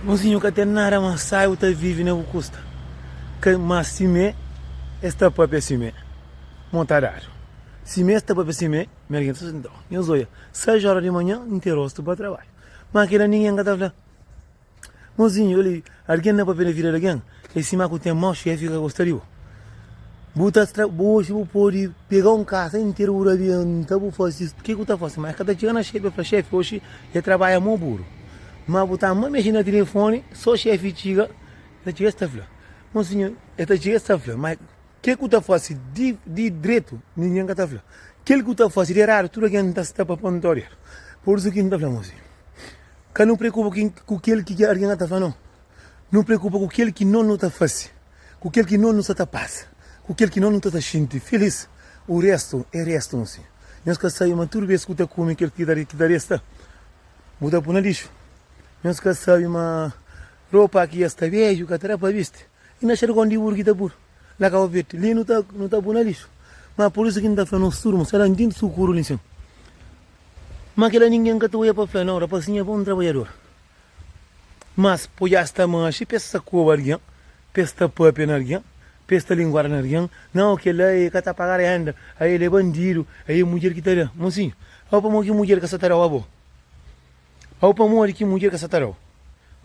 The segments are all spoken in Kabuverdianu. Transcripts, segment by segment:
Mozinhu ka ten nada mas sai bu ta vive na bu kusta ka mas simé es ta papia simé mo ta dadu simé es ta papia simé mi algen ta nton nhos odja 6 ora di manhan N ten rostu pa trabadju ma kila ningen ka ta fla Mozinhu, oli, algen na papia na vida di algen, é sima ku ten mau xefi ka gosta di bo. Bu ta tra, bu oji bu pode pega un kasa interu bu rabienta, bu fase ke ku ta fase, ma e ka ta txiga na xefi e fla, xefi, oji e trabadja mo buru. Ma bu ta ama mexe na tilifoni, so xefi txiga, e ta txiga es ta fla, mozinhu, e ta txiga es ta fla, ma ke ku ta fase di di dretu, ningen ka ta fla. Kel ku ta fase di eradu, tudu algen ta sta pa ponta oredu. Pur isu ki N ta fla, mozinhu. Ka nu preokupa ku kel ki algen ka ta fla nau. Nu preokupa ku kel ki nos nu ta fase, ku kel ki nos nu sta ta pasa, ku kel ki nos nu ta ta xinti filis. U restu é restu, mon sinhor. Nhos ka sabe ma tudu bes ku ta kume kel ki ta resta, bu ta pui na lixu. Nhos ka sabe ma ropa ki es sta bedju ka ta da pa bisti. I na xargon di buru ki ta pudu la Kabo Verdi, li nu ta nu ta pui na lixu. Ma pur isu ki N ta fla nos tudu, mon sinhor, N sukuru li sin. Ma kela ningen ka ta oia pa fla, Nau, rapasinhu é bon trabadjador. Mas pode sta manxe pa es sta koba algen, pa es sta papia na algen, pa es sta linguada na algen. Nau, kela e ka ta paga renda, ael é bandidu, ael é mudjer ki ta da. Mosinhu, au pamodi ki mudjer ka sa ta dau abo? Au pamodi ki mudjer ka sa ta dau?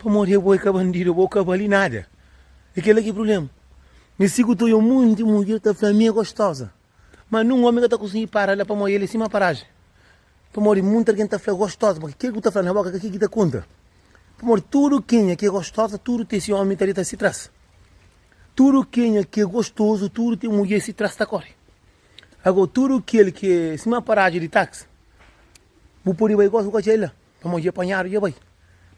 Pamodi abo é ka bandidu, abo ka bali nada. É kela ki é prubléma. E si ku ta oia monti mudjer ta fla mi é gostoza. Ma nun omi ka ta konsigi para la pamodi el é sima paraji. Pamodi munti algen ta fla gostoza, ma kel ku ta fla na boka ka kel ki ta konta. Pamodi tudu kenha ki é gostoza, tudu ten si omi ta dita si tras. Tudu kenha ki é gostozu, tudu ten mudjer si tras ta kore. Ago tudu kel ki é sima paraji di taksi, bu pode bai gosi bu ka txai la, pamodi dja panhadu dja bai.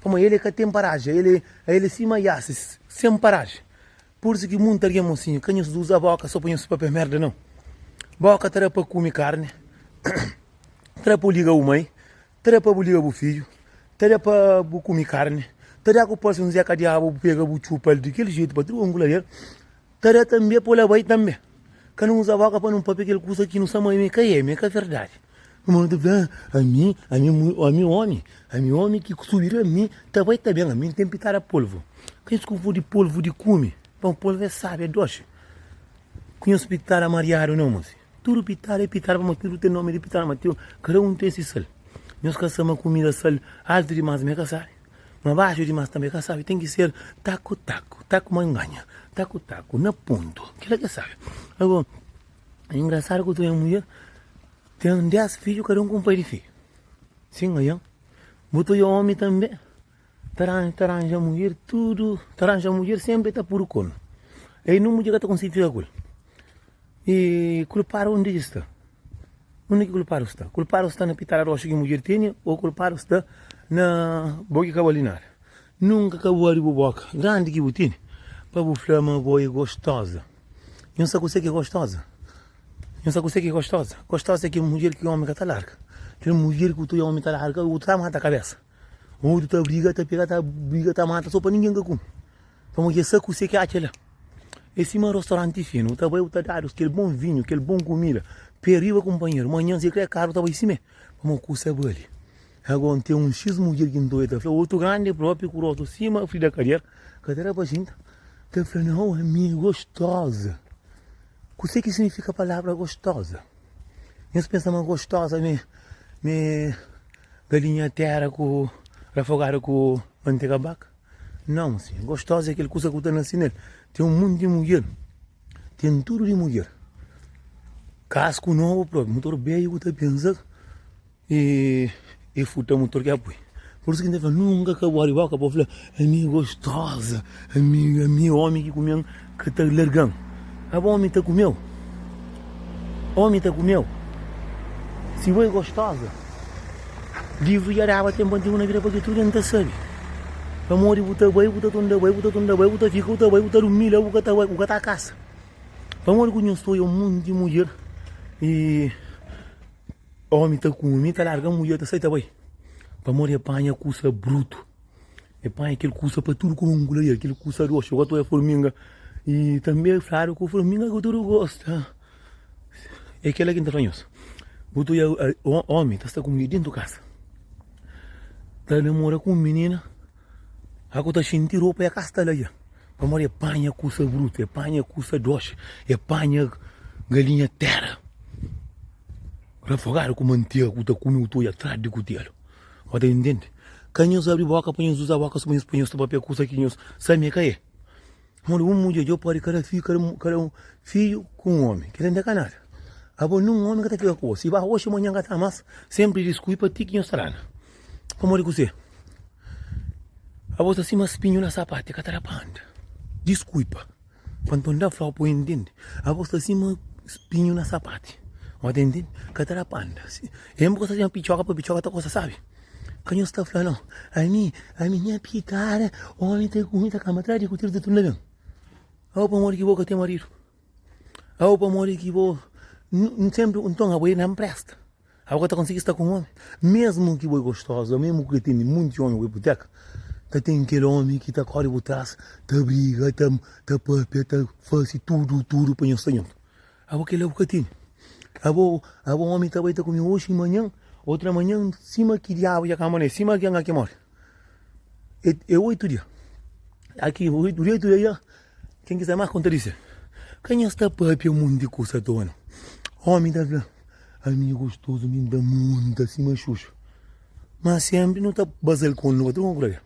Pamodi el é ka ten paraji, el é sima iasi, sen paraji. Pur isu ki munti algen mosinhu, ka nhos uza boka so pa nhos papia merda nau. Boka ta da pa kume karni, ta da pa bu liga bu mai, ta da pa bu liga bu fidju, ta da pa bu kume karni, ta da ku parse un zeka diabu bu pega bu txupa-l di kel jetu pa tudu un kula del, ta da tanbe pa bu la bai tanbe. Ka nu uza boka pa nu papia kel kusa ki nu sta ma mi ka e, mi ka verdadi. Uma nu ta fla, ami, ami, ami omi, ami omi ki subi riba mi ta bai ta ben, ami N ten pitada polvu. Ka nhos konfundi polvu di kume, pamodi polvu é sabi, é doxi. Ku nhos pitada mariadu nau, mosi. Tudu pitada é pitada pamodi tudu ten nomi di pitada, ma ten, kada un ten si sal. Nhos ka sabe ma kumida sal altu dimas ma é ka sabi, ma baxu dimas tanbe é ka sabi. Ten ki ser taku taku, taku ma nganha, taku taku, na pontu, kila ki é sabi. Agora, é engrasadu ku ta oja mudjer. Ten 10 fidju kada un ku un pai di fidju. Sin oian. Bu ta oia omi tanbe ta ta ranja mudjer tudu, ta ranja mudjer senpri ta pudu kornu. Ei nun mudjer ka ta konsigi fika ku el. I kulpadu undi ki sta? Undi ki kulpadu sta? Kulpadu sta na pitada roxa ki mudjer tene o kulpadu sta na bo ki ka bali nada? Nunka ka bu abri bu boka grandi ki bu tene pa bu fla ma bo é gostoza. Nhos sa kuse ki é gostoza? Nhos sa kuse ki é gostoza? Gostoza é kel mudjer ki omi ka ta larga. Kel mudjer ki otu omi ta larga, otu ta mata kabesa. Otu ta briga, ta pega, ta briga, ta mata so pa ningen ka kume. Pamodi el sa kuse ki atxa la. É sima rostoranti finu, bu ta bai bu ta dadu kel bon vinhu, kel bon kumida, pe riba kunpanheru. Manhan si kre karu ta bai simé, pamodi kusa bali. Agora N ten un xis mudjer ki N ta odja ta fla, otu grandi propi ku rostu sima Frida Kahlo, ka ta da pa xinta, ta fla, nau, ami é gostoza. Kuse ki signifika palavra gostoza? Nhos pensa ma gostoza me me galinha tera ku rafogadu ku mantega baka? Nau, si gostoza é kel kusa ku ta nasi nel. Ten un monti di mudjer, ten tudu di mudjer. Kasku nobu propi, mutor bedju ku ta pensa. E e futa mutor ki apui. Por isso ki N ta fla, nunka ka bu abri boka pa bu fla, ami é gostoza, ami ami omi ki kume-m ka ta larga-m. Abo omi ta kume-u? Omi ta kume-u? Si bo é gostoza, livru dja daba tenpu antigu na vida pa ki tudu algen ta sabe. Pamodi bu ta bai, bu ta torna bai, bu ta torna bai, bu ta fika, bu ta bai, bu ta durmi la, bu ka ta bai, bu ka ta kasa. Pamodi ku nhos ta odja un monti mudjer e. Omi ta kume, ta larga mudjer ta sai ta bai pamodi e panha kusa brutu, e panha kel kusa pa tudu ku un kula kel kusa doxi ku ta furminga i tanbe fladu ku furminga ku tudu gosta. E kela ki N ta fla nhos, bu ta odja omi ta sta ku mudjer dentu kasa ta namora ku un minina. Aku ta xinti ropa e ka sta la dja. Pamodi e panha kusa brutu, e panha kusa doxi, e panha galinha tera rafogadu ku mantega ku ta kume ku ta odja tras di kutelu. Bo ta intende? Ka nhos abri boka pa nhos uza boka so pa nhos ta papia kusa ki nhos sabe ma e ka e. Pamodi un mudjer dja pode kada fiju kada un fiju ku un omi, kel-la inda ka nada. Abo nun omi ka ta fika ku bo. Si ba oxi manhan ka ta mas, senpri diskuipa ti ki nhos ta dana. Pamodi kuzê? Abo sta sima spinhu na sapatu, ka ta da pa anda. Diskuipa, pa nton da fla-u pa bu intende. Abo sta sima spinhu na sapatu, bu ta intende? Ka ta da pa anda. Em bu ka sta sima pitxoka, pa pitxoka ta gosta sabi. Ka nhos ta fla nau, ami, ami nha pikada, omi ta kume ta kama tras di kutelu ta torna ben. Abo pamodi ki bo ka ten maridu? Abo pamodi ki bo senpri nton abo é na npresta? Abo ka ta konsigi sta ku un omi? Mesmu ki bo é gostoza, mesmu ki tene monti omi ku ipoteka, ta ten kel omi ki ta kori bu tras, ta briga, ta ta papia, ta fasi tudu, tudu pa nhos sta djuntu. Abo kela bu ka tene. Abo, abo omi ta bai ta kume oxi manhan, otra manhan sima ki diabu dja kamba ne, sima ki anga ki mori. E, e 8 dia. Aki 8 dia, 8 dia, ken ki sta mas konta dise. Ka nhos ta papia monti kusa atoa no. Omi ta fla, ami é gostoso, mi ta monta sima xuxu. Ma sempri no ta basal konu pa tudu kura.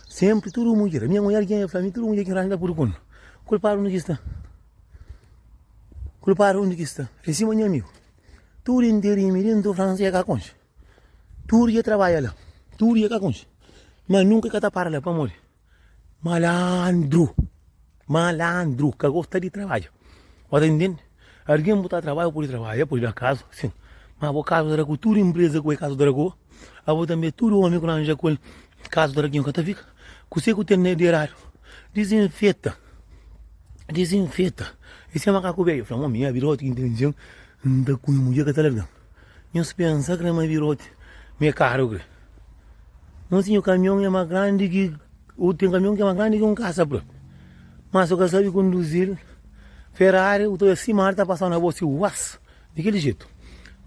Sempri tudu mudjer, minha mulher ki fla mi tudu mudjer ki ranja ta pudi konu. Kulpadu undi ki sta? Kulpadu undi ki sta? É sima nha amigu. Tudu interimi dentu Fransa e ka konxe. Tudu dja trabadja la. Tudu dja ka konxe. Ma nunka e ka ta para la pamodi malandru, malandru ka gosta di trabadja. Bo ta intende? Algin bu ta trabadja bu pudi trabadja, pudi da kazu, sin. Ma bo kazu ta da ku tudu inpresa ku e kazu ta da ku bo. Abo tanbe tudu omi ku ranja ku el kazu ta da ku ka ta fika. Kuse ku ten di eradu? Dizinfeta, dizinfeta. E sima makaku bedju fla, Omi, nha biroti ki N ten dja, N ta kume mudjer ka ta larga-m. Nhos pensa kre ma biroti ma é karu kre? Mosinhu, kamion é más grandi ki, u ten kamion ki é más grandi ki un kasa propi. Ma si bu ka sabe konduzil, Ferrari, u ta odja sima ar ta pasa na bo si, uas! Di kel jetu.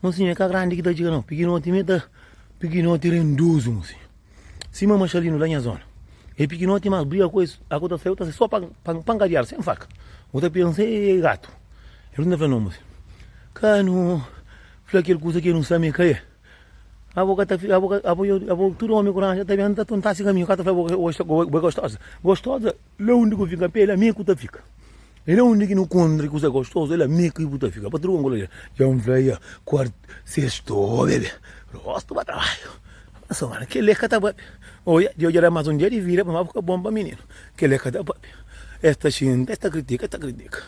Mosinhu, é ka grandi ki ta txiga nau, pikinoti mi ta, pikinoti rendozu, mosinhu. Sima Maxalinu la nha zona. É pikinoti mas briga ku es aku ta sai ta sai so pa pankadiadu sen faka. Bu ta pensa é gatu. El ta fla no mosi ka nu fla kel kusa ki nu sa ma é ka é. Abo ka ta fika abo abo abo tudu omi ku ranja ta ben ta tontasi kaminhu ka ta fla bo bo é gostosa. Gostosa la undi ku fika pe la mi ku ta fika. É la undi ki nu kontra kusa gostosu é la mi ki bu ta fika. Pa tudu konkorda dja N fla ya kuartu sexto bebe rostu pa trabadju. Nossa mano, kel-li ka ta papia. Oia, Deus dja da más un dia di vida pa ma fika bon pa mininu. Kel-li ka ta papia. Es ta xinta, es ta kritika, es ta kritika.